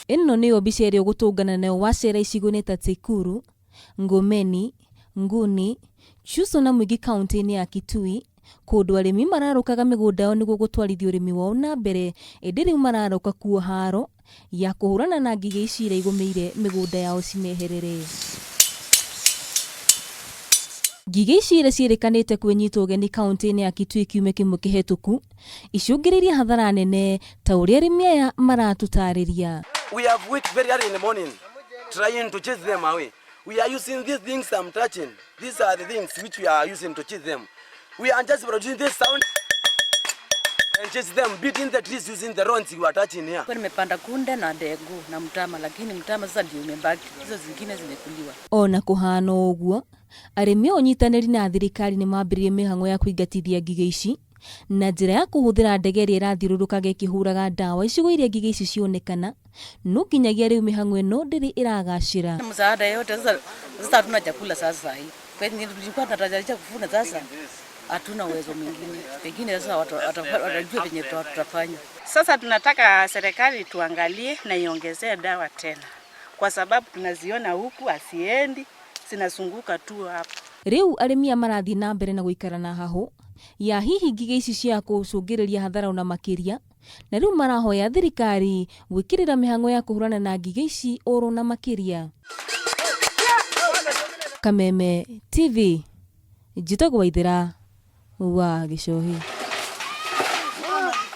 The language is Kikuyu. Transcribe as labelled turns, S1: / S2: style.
S1: Ĩno nĩyo mbica ĩrĩa ũgũtũngana nayo wacera icigo-inĩ ta Tseikuru, Ngomeni, Nguni, Chuso na Mwingi kauntĩ-inĩ ya Kitui, kũndũ arĩmi mararũkaga mĩgũnda yao nĩguo gũtwarithia ũrĩmi wao na mbere, ĩndĩ rĩu mararũka kuo haro ya kũhũrana na ngigĩ ici iria igũmĩire mĩgũnda yao cimeherere. Ngigĩ ici iria ciĩrĩkanĩte kwĩnyita ũgeni kauntĩ-inĩ ya Kitui kiumia kĩmwe kĩhetũku, icũngĩrĩirie hathara nene ta ũrĩa arĩmi aya maratũtarĩria.
S2: We have waked very early in the morning trying to chase them away. We are using these things I'm touching. These are the things which we are using to chase them. We are just producing this sound and chase them, beating the trees using the rods we are touching here.
S3: Kwa nimepanda kunde na ndegu na mtama, lakini mtama sasa ndio umebaki, hizo zingine zimekuliwa.
S1: Ona kũhana ũguo, arĩmi a ũnyitanĩri na thirikari nĩ mambĩrĩirie mĩhang'o ya kũingatithia ngigĩ ici na njĩra ya kũhũthĩra ndege ĩrĩa ĩrathiũrũrũkaga ĩkĩhũraga ndawa icigo iria ngigĩ ici cionekana, no nginyagia rĩu mĩhang'o ĩno ndĩrĩ ĩragacĩra.
S3: Msaada yote sasa, sasa hatuna chakula sasa hii. Penye tulikuwa tunatayarisha kuvuna sasa hatuna uwezo mwingine. Pengine sasa watu watajua venye tutafanya.
S4: Sasa tunataka serikali tuangalie na iongezee dawa tena, kwa sababu tunaziona huku asiendi, zinazunguka tu hapo.
S1: Rĩu arĩmi aya marathiĩ na mbere na gũikara na hahũ ya hihi ngigĩ ici cia kũcũngĩrĩria hathara ona makĩria, na rĩu marahoya thirikari gwĩkĩrĩra mĩhang'o ya kũhũrana na ngigĩ ici oro na makĩria. Kameme TV, njĩtagwo Waithera wa Gĩcohi.